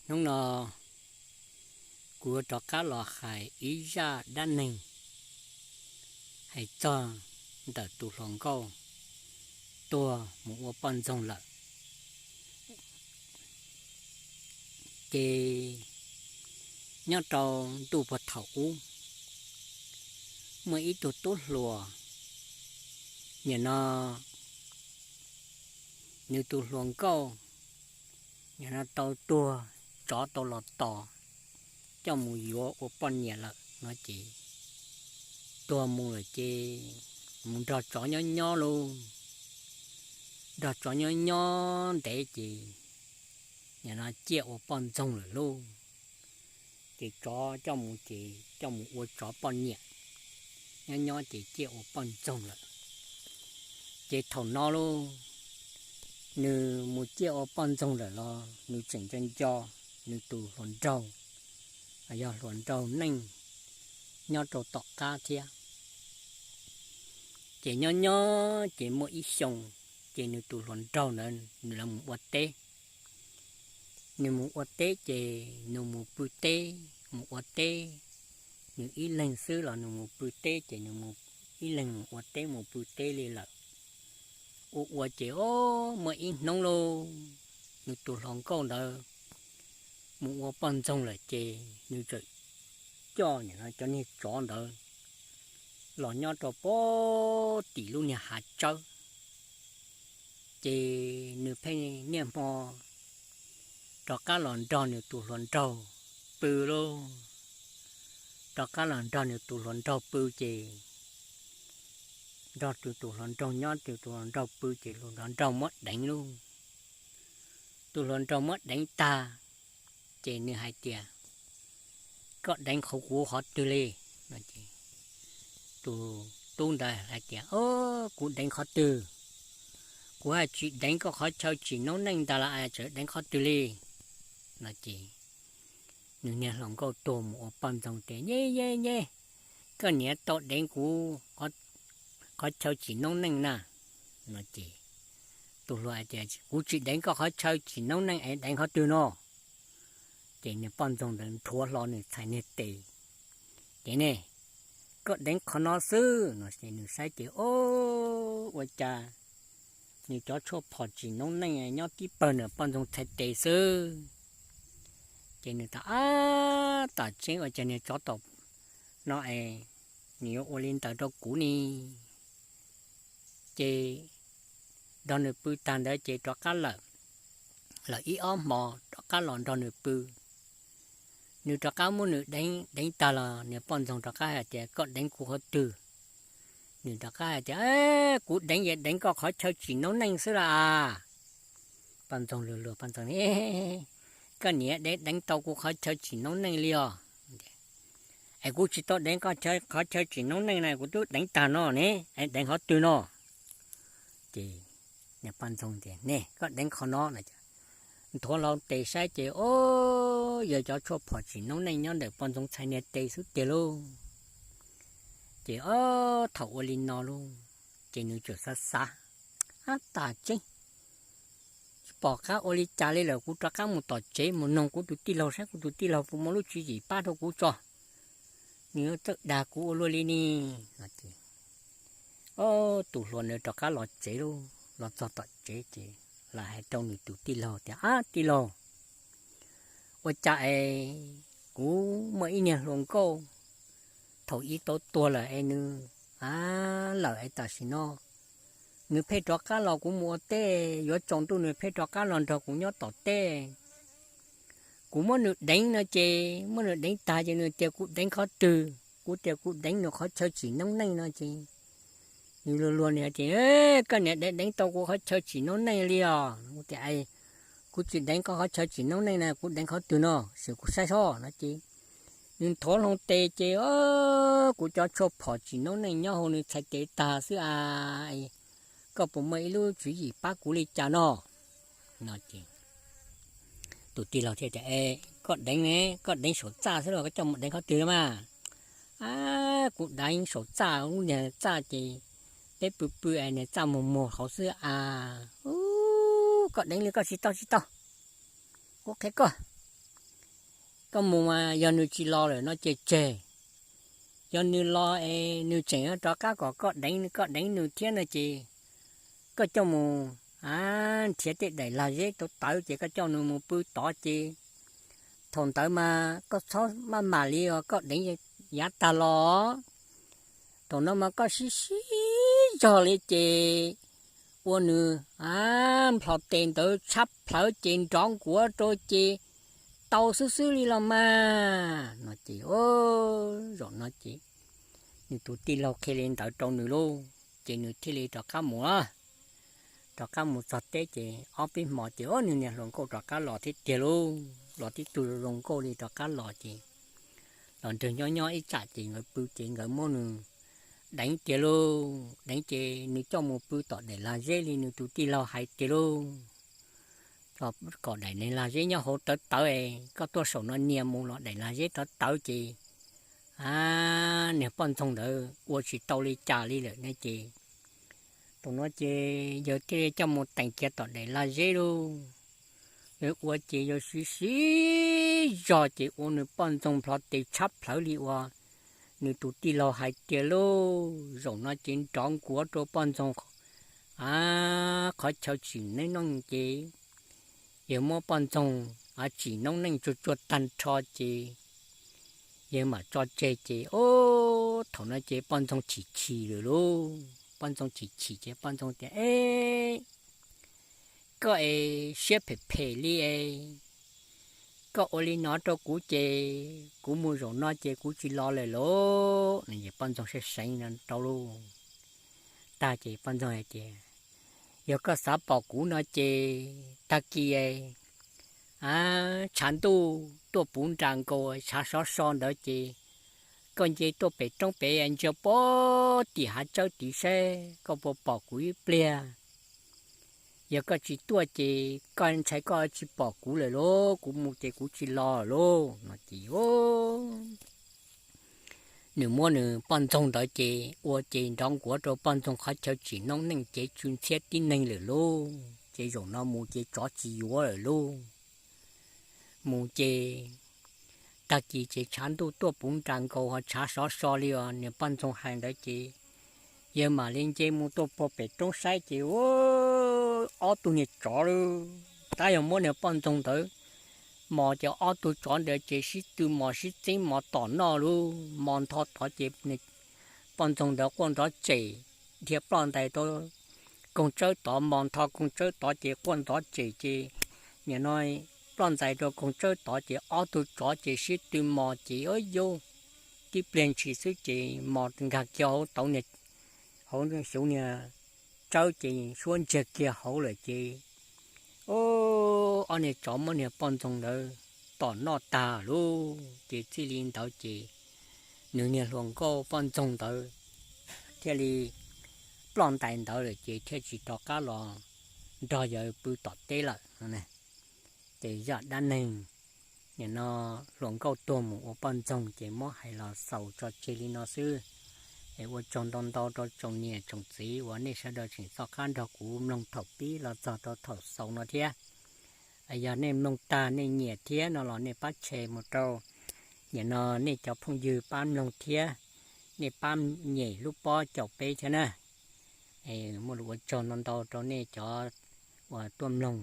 Hnub no kuv yuav rov qab los hais ib zaj dab neeg hais txog ntawm tus hluas nkauj tuag mus ua poj ntxoog lawm. Ces nyob rau ntuj puag thaum ub, muaj ib tug tub hluas, nim no nws tus hluas nkauj nim no tau tuag, tsov tau los tos coj mus yuav ua poj niam lawm no ces, tuag mus lawm ces mus nrog tsov nyob nyob lauj, nrog tsov nyob nyob ntev ces nim no ciaj ua poj ntxoog lawm lauj. Ces tsov coj mus ces coj mus ua tsov poj niam, nyob nyob ces ciaj ua poj ntxoog lawm. Ces thaum no lauj, nws mus ciaj ua poj ntxoog lawm los nws tseem nco nco nws tus hluas nraug, yog hluas nraug Neej nyob rau tom qab thiab. Ces nyob nyob ces muaj ib xyoo, ces nws tus hluas nraug ntawd nws lawv mus ua teb. Nws mus ua teb ces nws mus pw teb, mus ua teb, nws ib leeg xwb los nws mus pw teb ces nws mus ib leeg mus ua teb mus pw teb li lawm. Ua ua ces o, muaj ib hnub lauj, nws tus hluas nkauj ntawd mus ua poj ntxoog lawm ces nws txawm coj nim no cov niag tsov ntawd los nyob rau pem tim lub niag hav tsawb. Ces nws pheej niaj hmo rov qab los nrog nws tus hluas nraug pw lauj, rov qab los nrog nws tus hluas nraug pw ces nrog tus tus hluas nraug nyob, tus tus hluas nraug pw ces tus hluas nraug muab deev lauj. Tus hluas nraug muab deev tag ces nws hais tias, koj deev qhov kuv qhov twg li? Tus tub ntawd hais tias, o, kuv deev qhov twg? Kuv hais tsis deev koj qhov chaw tsim noob neej ntag los es tseem deev qhov twg li? No ces nws niag hluas nkauj tuag mus ua poj ntxoog tias, nyeb nyeb nyeb, koj niam tau deev kuv qhov chaw tsim noob neej na. No ces tus hluas hais tias, kuv tsis deev koj qhov chaw tsim noob neej es deev qhov twg no? Ces nws poj ntxoog ntawd nthuav hlo nws txhais niag tes, ces ne, koj deev qhov no xwb no ces nws saib ces o, ua cas nws cov tshuaj phom tsim noob neej nyob tib pawg nws poj ntxoog txhais tes xwb. Ces nws tas, ab, tas tseeb ua cas niag tsov tom no es nws yuav ua li ntawd rau kuv ne. Ces nrog nws pw tag ntawd ces rov qab lawm, lawm ib ob hmo rov qab los nrog nws pw. Nws rov qab muab nws deev, deev tag los nws poj ntxoog rov qab hais tias, koj deev kuv qhov twg? Nws rov qab hais tias, kuv deev ces deev koj qhov chaw tsim noob neej xwb las. Poj ntxoog luag luag poj ntxoog, koj niam deev, deev tau kuv qhov chaw tsim noob neej li os. Es kuv tsis tau deev koj qhov chaw tsim noob neej na, kuv twb deev tag no ne, es deev qhov twg no? Ces poj ntxoog tias, ne, koj deev qhov no. Nthuav hlo tes saib ces o, yog cov tshuaj phom tsim noob neej nyob ntawm poj ntxoog txhais niag tes xwb tiag lauj. Ces o, thaum ua li no lauj, ces nws txawm xav xav, ab, tas tseeb, tsis pom qab ua li cas li lawm, kuv rov qab mus tom tsev mus noog kuv tus tij laug saib kuv tus tij laug puas muaj lub tswv yim pab rau kuv tso, nws yuav txawj dag kuv ua luaj li ne. Tus hluas ntawd rov qab los tsev lauj, los txog tom tsev ces los hais rau nws tus tij laug tias, ab, tij laug, ua cas es kuv muaj ib niag hluas nkauj thaum ub tau tuag lawm es nws, a, lawm es tam sim no nws pheej rov qab los kuv mus ua teb, yuav tsaus ntuj nws pheej rov qab los nrog kuv nyob tom teb. Kuv muab nws deev no ces muab nws deev tag ces nws tias kuv deev qhov twg, kuv tias kuv deev nws qhov chaw tsim noob neej no ces nws luag luag nws hais tias, koj niam deev, deev tau kuv qhov chaw tsim noob neej li os. Kuv tias, kuv tsis deev koj qhov chaw tsim noob neej na, kuv deev qhov twg no sim kuv saib soj no ces nws nthuav hlo tes ces, kuv cov tshuaj phom tsim noob neej nyob hauv nws txhais tes tag xwb a, koj puas muaj ib lub tswv yim pab kuv li cas no? No ces tus tij laug thiaj tias, koj deev ne, koj deev saum txaj xwb los koj coj mus deev qhov twg los mas? A, kuv deev saum txaj, lub niag txaj ces peb pw pw es niag txaj muag muag hauv xwb a. Koj deev li koj tsis tau tsis tau, kuv qhia koj. koj mus mas yog nws tsis los lawm no ces tseg, yog nws los es nws tseem rov qab kom koj deev, koj deev nws thiab no ces koj coj mus nrhiav tej daim lag zeb tawv tawv ces koj coj nws mus pw tod ces thaum ntawd mas koj txhob maj mam li os, koj deev yav tag los. Thaum no mas koj sib sib zog li ces ua nws nplho tes ntawd tshab plhawv ces nrov nkuav rau ces tau xwb xwb li los mas no ces zaum no ces nws tus tij laug qhia li ntawd rau nws lauj, ces nws thiaj li rov qab mus, rov qab mus txog teb ces ob peb hmo ces nws niag hluas nkauj rov qab los thiab tiag lauj, los tib tug zoo nkauj li rov qab los ces los nrog nyob nyob ib tsam ces nkawd pw ces nkawd muab nws deev tiag lauj, deev ces nws coj mus pw tom daim lag zeb li nws tus tij laug hais tiag lauj. Kom daim niag lag zeb nyob hauv tawv tawv, koj tuaj saum no nias mus los daim lag zeb tawv tawv ces niag poj ntxoog ntawd ua tsis tau li cas li lawm ne ces thaum no ces yawg thiaj li coj mus teem kiag tom daim lag zeb lauj. Yawg ua ces yawg sib sib zog ces ua nws poj ntxoog nplho tes tshab plhawv li uas nws tus tij laug hais tiag lauj. Zaum no ces nrov nkuav rau poj ntxoog qhov chaw tsim noob neej ces yawg muab poj ntxoog tsim noob neej tsuag tsuag tag nrho ces yawg mam tso tseg ces thaum no ces poj ntxoog chim chim lawm lauj. Poj ntxoog chim chim ces poj ntxoog tias, Eb, koj es siab phem phem li es koj ua li no rau kuv ces kuv mus zaum no ces kuv tsis los lawm lauj. Poj ntxoog seev seev no rau lauj. Tag ces poj ntxoog hais tias, Yog koj xav pom kuv no ces tag kis tshav ntuj tuaj puv nras nkaus tshav sov so ntawd ces koj nce tuaj pem roob pem ntsia puag tim hav tsawb tid saib koj puas pom kuv ib pliag. Yog koj tsis tuaj ces koj ntshai koj tsis pom kuv lawm lauj, kuv mus ces kuv tsis los lauj no ces nws muab nws poj ntxoog ntawd ces ua ces nrov nkuav rau poj ntxoog qhov chaw tsim noob neej ces tsw ntxhiab tib neeg lawm lauj. Ces zaum no mus ces tsov tsis yuav lawm lauj. Mus ces tag kis ces tshav ntuj tuaj puv nras nkaus ho tshav sov so li os niag poj ntxoog hais ntawd ces yawg mam li nce mus tuaj puag pem roob saib ces ob tug niag tsov lauj. Tab yog muab niag poj ntxoog ntawd mos ces ob tug tsov ntawd ces sib tw mos sib txeeb mos tom noj lauj. Mos ntho tod ces poj ntxoog ntawd quaj nrov tsem, dhia ploj ntais rau koog tsawb tod, mos ntho koog tsawb tod ces quaj nrov tsem ces nim no ploj ntais rau koog tsawb tod ces ob tug tsov ces sib tw mos ces yuav tib pliag ntshis xwb ces mos nkag kiag hauv tauv niag, hauv xyuv niag tsawb ces suab ntsiag kiag hauv lawm ces ob niag tsov muab niag poj ntxoog ntawd tom noj tag lauj. Ces txij li ntawd ces nws niag hluas nkauj poj ntxoog ntawd thiaj li ploj ntais ntawd lawm ces thiaj tsis rov qab los nrog yawg pw tom teb lawm. Ces zaj dab neeg nim no hluas nkauj tuag mus ua poj ntxoog ces muab hais los xaus tso tseg li no xwb. Es ua tsaug ntau ntau rau tsoom niam tsoom txiv uas nej sawv daws tseem txoj qab nrog kuv mloog thaum pib los txog rau thaum xaus no thiab. Yog nej mloog tag nej nyiam thiab no los nej pab share mus rau nim no nej cov phooj ywg pab mloog thiab, nej pab nyem lub pob caum peb thiab na. Muaj lus ua tsaug ntau ntau rau nej cov uas tuaj mloog